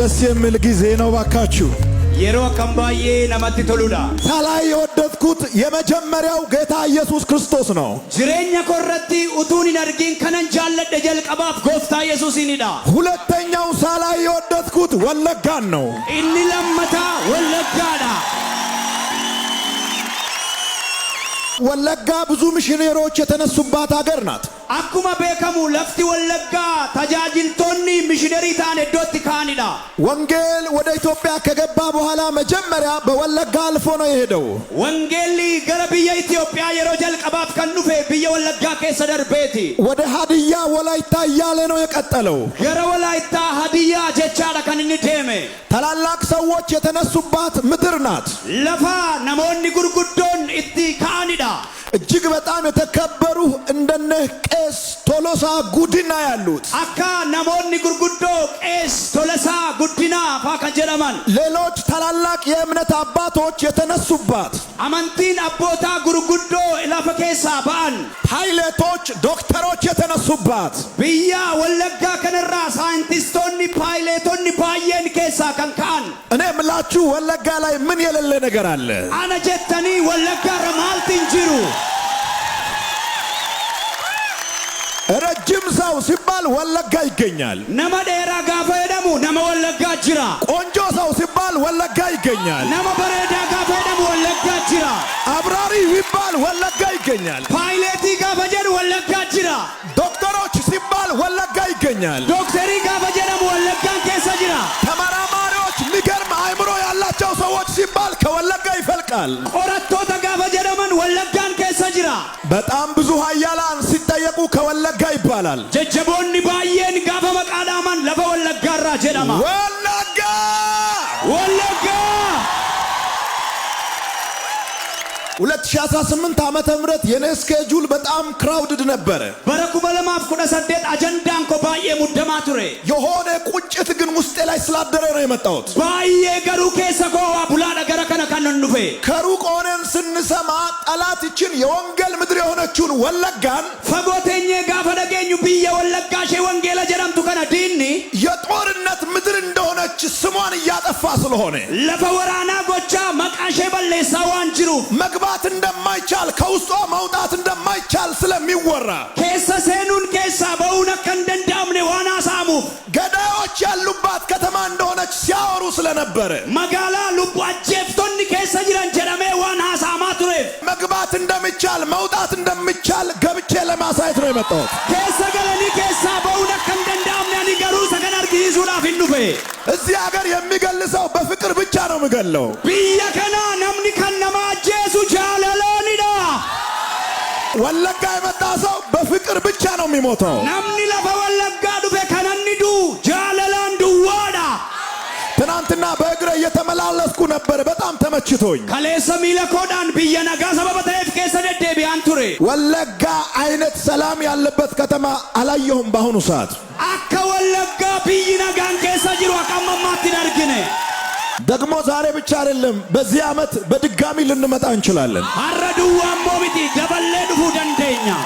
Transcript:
ደስ የሚል ጊዜ ነው ባካችሁ። Yeroo akkam baay'ee namatti toludha. ሳላይ የወደድኩት የመጀመሪያው ጌታ ኢየሱስ ክርስቶስ ነው። Jireenya koo irratti utuun hin argin kanan jaalladhe jalqabaaf gooftaa Yesuusinidha. ሁለተኛው ሳላይ የወደድኩት ወለጋን ነው። Inni lammataa Wallaggaadha. ወለጋ ብዙ ሚሽነሮች የተነሱባት ሀገር ናት። Akkuma beekamu lafti Wallaggaa tajaajiltoonni mishinerii ta'an iddootti ka'anidha. ወንጌል ወደ ኢትዮጵያ ከገባ በኋላ መጀመሪያ በወለጋ አልፎ ነው የሄደው። Wangeelli gara biyya Itoophiyaa yeroo jalqabaaf kan dhufe biyya Wallaggaa keessa darbeeti. ወደ ሀዲያ ወላይታ እያለ ነው የቀጠለው። Gara Walaayittaa Hadiyyaa jechaadha kan inni deeme. ታላላቅ ሰዎች የተነሱባት ምድር ናት። Lafa namoonni gurguddoon itti ka'anidha. እጅግ በጣም የተከበሩ እንደነ ቄስ ቶሎሳ ጉዲና ያሉት Akka namoonni gurguddoo Qees Tolasaa Guddinaa faa kan jedhaman. ሌሎች ታላላቅ የእምነት አባቶች የተነሱባት፣ Amantiin abbootaa gurguddoo lafa keessaa ba'an. ፓይለቶች፣ ዶክተሮች የተነሱባት፣ Biyya Wallaggaa kanarraa saayintistoonni paayileetonni baay'een keessaa kan ka'an. እኔ የምላችሁ ወለጋ ላይ ምን የሌለ ነገር አለ? Ana jettanii Wallaggaarra maalti hin jiru? ረጅም ሰው ሲባል ወለጋ ይገኛል። Nama dheeraa gaafa jedhamu nama Wallaggaa jira. ቆንጆ ሰው ሲባል ወለጋ ይገኛል። Nama bareedaa gaafa jedhamu Wallaggaa jira. አብራሪ ሲባል ወለጋ ይገኛል። Paayileetii gaafa jedhu Wallaggaa jira. ዶክተሮች ሲባል ወለጋ ይገኛል። Dooktarii gaafa jedhamu Wallaggaan keessa jira. ተመራማሪዎች፣ የሚገርም አእምሮ ያላቸው ሰዎች ሲባል ከወለጋ ይፈልቃል። Qorattoota gaafa jedhaman Wallaggaan keessa jira. በጣም ብዙ ኃያላን ሲጠየቁ ከወለጋ ይባላል። Jajjaboonni baay'een gaafa maqaa dhaaman lafa Wallaggaarraa jedhama. ወለጋ። Wallaggaa! 2018 ዓመተ ምህረት የኔ schedule በጣም crowded ነበረ። Bara 2018 ajandaan koo baay'ee muddamaa ture. የሆነ ቁጭት ግን ውስጤ ላይ ስላደረ ነው የመጣሁት። Baay'ee garuu keessa koo waa bulaadha gara kana kan nan dhufe. ከሩቅ ሆነን ስንሰማ ጠላት ይችን የወንጌል ምድር የሆነችውን ወለጋን Fagoo teenyee gaafa dhageenyu biyya Wallaggaa ishee wangeela jedhamtu kana diinni የጦርነት ምድር እንደሆነች ስሟን እያጠፋ ስለሆነ፣ lafa waraanaa gochaa maqaa ishee balleessaa waan jiruuf፣ መግባት እንደማይቻል ከውስጧ መውጣት እንደማይቻል ስለሚወራ፣ keessa seenuun keessaa ba'uun akka hin danda'amne waan haasa'amuuf፣ ገዳዮች ያሉባት ከተማ እንደሆነች ሲያወሩ ስለነበረ፣ magaalaa lubbu ajjeeftonni keessa jiran jedhamee waan haasa'amaa tureef፣ መግባት እንደሚቻል መውጣት እንደሚቻል ገብቼ ለማሳየት ነው የመጣሁት። keessa galanii keessaa ba'uun akka hin danda'amne ani garuu isa kana argisiisuudhaaf hin dhufe. እዚህ ሀገር የሚገል ሰው በፍቅር ብቻ ነው የሚገለው። Biyya kana namni kan nama ajjeesu jaalalaanidha. ወለጋ የመጣ ሰው በፍቅር ብቻ ነው የሚሞተው። Namni lafa Wallaggaa dhufe kan inni du'u jaalalaan duwwaadha. ትናንትና በእግሬ እየተመላለስኩ ነበር፣ በጣም ተመችቶኝ። Kaleessa miila koodhaan biyya nagaa sababa ta'eef keessa deddeebi'aan ture. ወለጋ አይነት ሰላም ያለበት ከተማ አላየሁም በአሁኑ ሰዓት። Akka Wallaggaa biyyi nagaan keessa jiru akka amma ammaatti hin argine. ደግሞ ዛሬ ብቻ አይደለም፣ በዚህ ዓመት በድጋሚ ልንመጣ እንችላለን። Har'a duwwaa immoo miti, daballee dhufuu dandeenya.